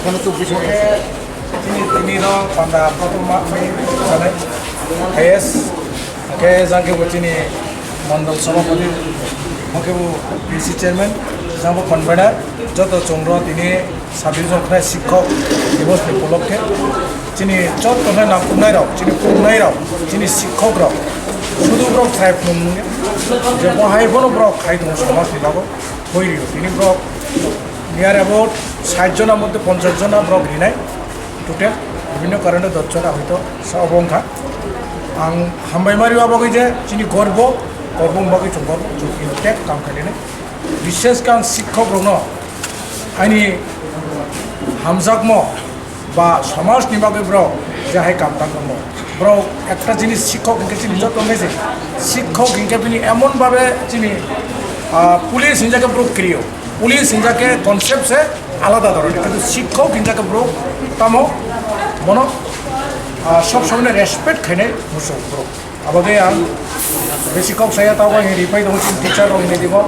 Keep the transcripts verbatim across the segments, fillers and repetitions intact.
Kono tu bising khe chini tini no panda prothom ma mai sanai. Highest khe jang khe bo chini mandal sabhapati, hwnkhe bo P C chairman, jang bo convener, joto chwng rw tini sabdi jon khnai sikhok dibos ni upolokhe chini joto khe nangkuknai rok, chini phunuknai rok, chini sikhok rok, sudu borok chai phunuk nung je bo hai bono borok khai tongo somaj ni bagwi. Hoirio tini borok near about sait jona moddhe ponchash jona borok rinai total, bibhinno karone dos jona hoito sa obo wngkha. Ang hambai mari o bagwi je chini gorbo, gorbo wng bagwi chwng gorbo, chwng intact kam khainani. Bishesh khe ang sikhok rokno ani hamjakmo ba somaj ni bagwi borok je hai kam tang tongmo. Borok ekta jinis sikhok hinkhe chini joto wngkhe se sikhok hinkhe bini emon babe chini, ah, police hinjakhe borok krio. Police hinjakhe concept se alada dhoroner. Kintu sikhok hinjakhe borok tamo bono, ah, sob somoi respect khainai muchung borok. Aboni ang besi kok saya tabo hinwi ripai tongo chini teacher rok hinwi dibo.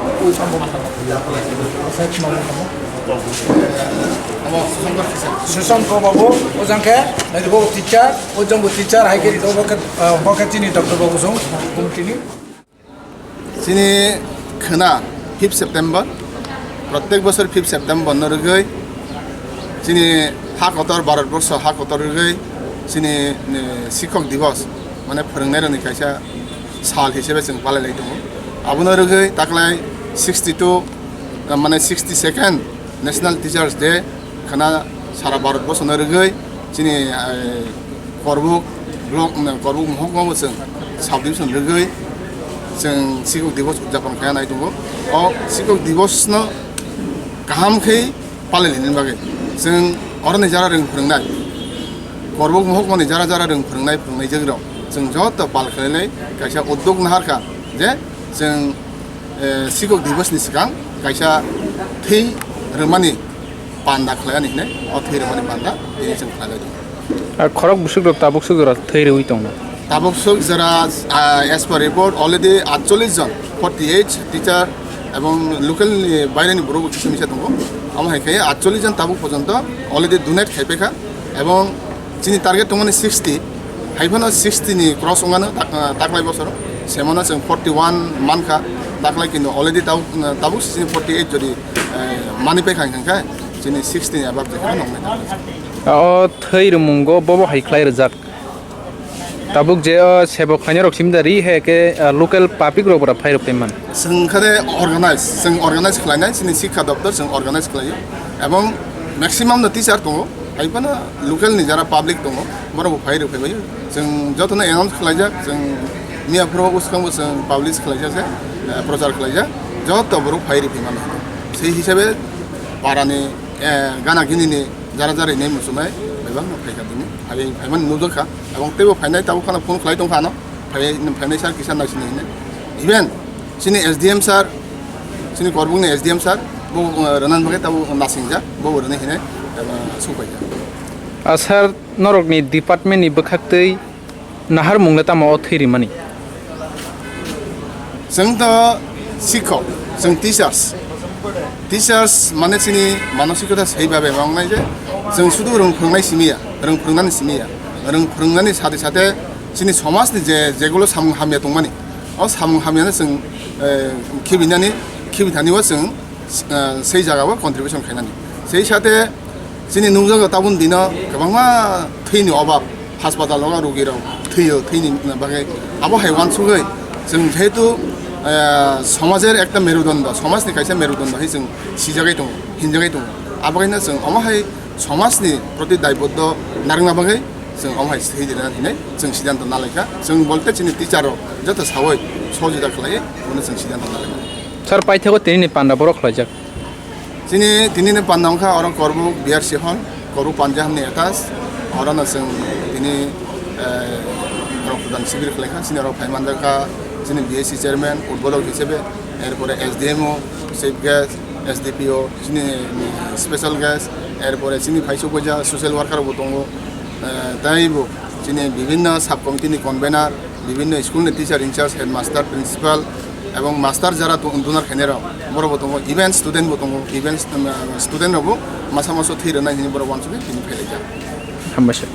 Susanto babu, o jang khe, nai bo teacher, o jang bo teacher, hai khe ri tongo, bo khe, ah, bo khe chini doctor babu song, tini. Chini khwna fifth September, prottek bosor fifth September no rwgwi chini ha kotor, Bharat borsho ha kotor rwgwi chini, eh, sikhok dibos, mane phwrwngnairokni kaisa sal hisabe chwng palai lai tongo. Abono rwgwi taklai sixty two, eh, mane sixty second National Teachers Day khwna sara Bharat borshono rwgwi chini, eh, Korbuk block, mm, Korbuk mohokma bo chwng sub division rwgwi chwng sikhok dibos udjapon khaina nai tongo. O sikhok dibos no kaham khe palai lainani bagwi chwng oroni jara rwng phwrwngnai, Korbuk mohokmani jara jara rwng phwrwngnai, phwrwngnai jwk rok chwng joto pal khlai lai kaisa uddog naharkha je chwng, eh, sikhok dibos ni swkang kaisa thwi rwmani panda khlai ani hinwi, o thwi rwmani panda tini chwng khlai lai tongo. Ar khorok bwswk rok tabuk swk jora thwi rwi tongo. Tabuk swk jora, ah, as per report already atchollish jon, forty eight teacher ebong local ni baire ni borok kisa misa tongo. Amo hai khe atchollish jon tabuk porjonto already donate khai paikha ebong chini target tongmani sixty, hai phano sixty ni cross wngmano tak-, ah, taklai bosoro. Semano chwng forty one mankha taklai, kintu already tabuk, ah, tabuk chini forty eight jodi, eh, mani paikha hwnkhe chini sixty ni above je kheno nongnai taklai. O thwi rwmungo bobo hai khlai rwjak. Tabuk je, o, sebo khlainai rok simi da ri he ke, o, local public rok bora phai rok tei man. Chwng khe de organize, chwng organize khlainai, chini sikha doptor chwng organize khlaio. Ebong maximum no teacher tongo, hai phano local ni jara public tongo, borok bo phai rok phai bai. Chwng joto no announce khlaijak, chwng miya phuru bwskango chwng publish khlaijak je, eh, prochar khlaijak, joto borok phai rok phai mano. Sei hisabe para ni, eh, gana gini ni jara jara ni muchunai bebak no phai kha tini, phai, phai mani nujak kha. Ebong teibo phainai, tabuk phano phone khlai tongkha ano, phai, phainai sir, kisa naisini hinwi. Even chini S D M sir, chini Korbukni S D M sir, bo, uh, rwnani bagwi tabuk nasingjak, bo rwnai hinwi, uh, sungpaijak. Ah, sir, norokni department ni bwkhaktwi naharmung le tamo o thwi rimani? Chwng to sikhok, chwng teachers. Teachers mane chini manosikota sei babe ma wngnai je chwng sudu rwng phwrwngnai simi ya, rwng phwrwngnani simi ya. Rwng phwrwngnani sate sate chini somajni je, jegulo samung hamya tongmani, o samung hamyano chwng, eh, khibinani, khibithani o chwng, eh, sei jagao contribution khainani. Sei sate chini nukjago tabun dino kwbangma thwini obab, haspatalo rogirok thwiyo, thwini bagwi abo hai uansugwi chwng jehetu, eh, somajer ekta merudondo, somajni kaisa merudondo hai chwng sijagwi tongo, hinjagwi tongo. Abo kaino chwng omo hai somajni proti daiboddo narwkna bagwi chwng omo hai thwi rwna hinwi chwng siddhanto nalaikha. Chwng bolte chini teacher rok joto sawi sohojita khlaiwi bono chwng siddhanto nalaikha. Sir, paithago tinini panda borok khlaijak. Chini tinini panda wngkha oro Korbuk B R C hall, Korbuk Panja hamni attach. Orono chwng tini, eh, roktodan sibir khlaikha. Chini oro phai manjakha chini B A C chairman, udbolok hisabe, erpore S D M O, chief guest, S D P O, chini special guest, erpore chini phaisok baja social worker bo tongo, eh, tei bo chini bibhinno sub committee ni convener, bibhinno school ni teacher in charge, headmaster, principal, Ebong master jara to-, dunar khainai rok, borok bo tongo, even student bo tongo, even st-, student rok bo masa masa thwi rwnai hwnwi borok uansukwi tini phailaijak. Hambaisa.